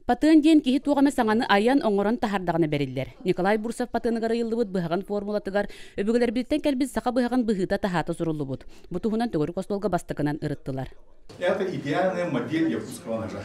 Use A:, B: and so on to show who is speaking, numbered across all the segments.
A: Патент диэн киһи туох эмэ саҥаны айан, оҥорон таһаардаҕына бэриллэр. Николай Бурцев патеныгар ыйыллыбыт быһаҕын формулатыгар өбүгэлэрбититтэн кэлбит саха быһаҕын быһыыта-таһаата суруллубут. Бу туһунан төгүрүк остуолга бастакынан ырыттылар.
B: Это идеальная модель якутского ножа.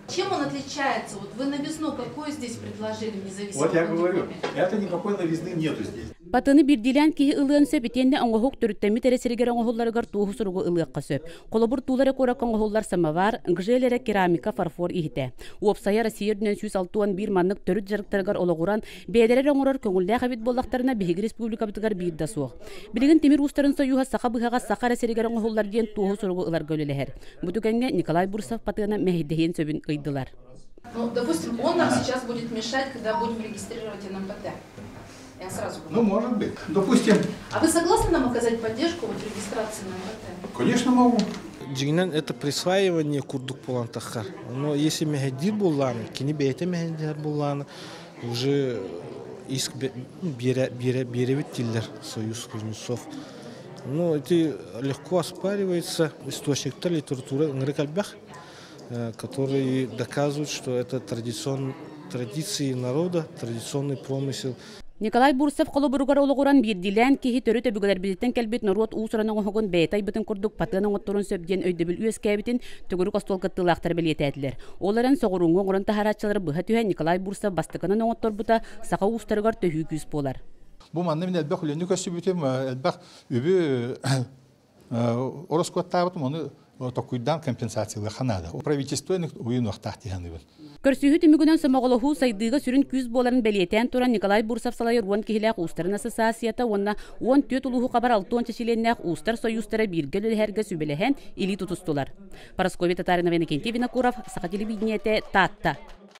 C: Чем он отличается? Вот вы новизну какую здесь предложили в независимом
B: Вот я говорю, это никакой новизны нету здесь.
A: Патены биирдиилээн киһи ылыан сөп итиэннэ оҥоһук төрүттэммит эрэ сиригэр оҥоһулларыгар туоһу суругу ылыахха сөп. Холобур, Тула эрэ куоракка оҥоһуллар самовар, гжель эрэ керамика, фарфор иһитэ. Уопсайа Россия үрдүнэн 161 маннык төрүт дьарыктарыгар олоҕуран, бэйэлэрэ эрэ оҥорор көҥүллээх эбит буоллахтарына, биһиги республикабытыгар биир да суох. Билигин тимир уустарын сойууһа саха быһаҕа саха эрэ сиригэр оҥоһуллар диэн туоһу суругу ыларга үлэлэһэр. Бу түгэҥҥэ Николай Бурцев патыана мэһэйдэһиэн сөбүн ыйдылар.
C: Ну, допустим, он нам сейчас будет мешать, когда будем регистрировать НМПТ. Я сразу
B: Ну, может быть. Допустим.
C: А вы согласны нам оказать поддержку вот в регистрации НМПТ?
B: Конечно, могу.
D: Дьиҥинэн это присваивание курдук буолан таххар. Но если мэһэйдиир буоллаҕына, кини бэйэтэ мэһэйдиир буоллаҕына, уже иск биэрэ, биэрэ, биэрэбит дииллэр Союз кузнецов. Ну, эти легко оспаривается источниктар литература ыҥырык элбэх, которые доказывают, что это традицион, традиции народа, традиционный промысел.
A: Николай Бурцев холобуругар олоҕуран биирдиилээн киһи төрүт өбүгэлэрбититтэн кэлбит норуот уус-уран оҥоһугун бэйэтэ айбытын курдук патыан оҥотторун сөп диэн өйдөбүл үөскээбитин төгүрүк остуол кыттыылаахтара бэлиэтээтилэр. Ол эрэн соҕурууҥҥу оҥорон таһаарааччылары быһа түһэн Николай Бурцев бастакынан оҥотторбута саха уустарыгар төһүү күүс буолар.
B: Бу манна мин элбэх үлэни көрсүбүтүм, элбэх үбү ороскуоттаабытым, ону токуйдаан компенсациялыахха наада. Правительство уйунуохтаах дии саныыбын.
A: Көрсүһүү түмүгүнэн сомоҕолоһуу сайдыыга сүрүн күүс буоларын бэлиэтээн туран Николай Бурцев салайар уон киһилээх уустарын ассоциацията уонна 14 улууһу хабар 60 чилиэннээх уустар сойуустара бииргэ үлэлэһэргэ сүбэлэһэн илии тутустулар. Парасковья Татаринова, Иннокентий Винокуров, Саха телевидениетэ, Таатта.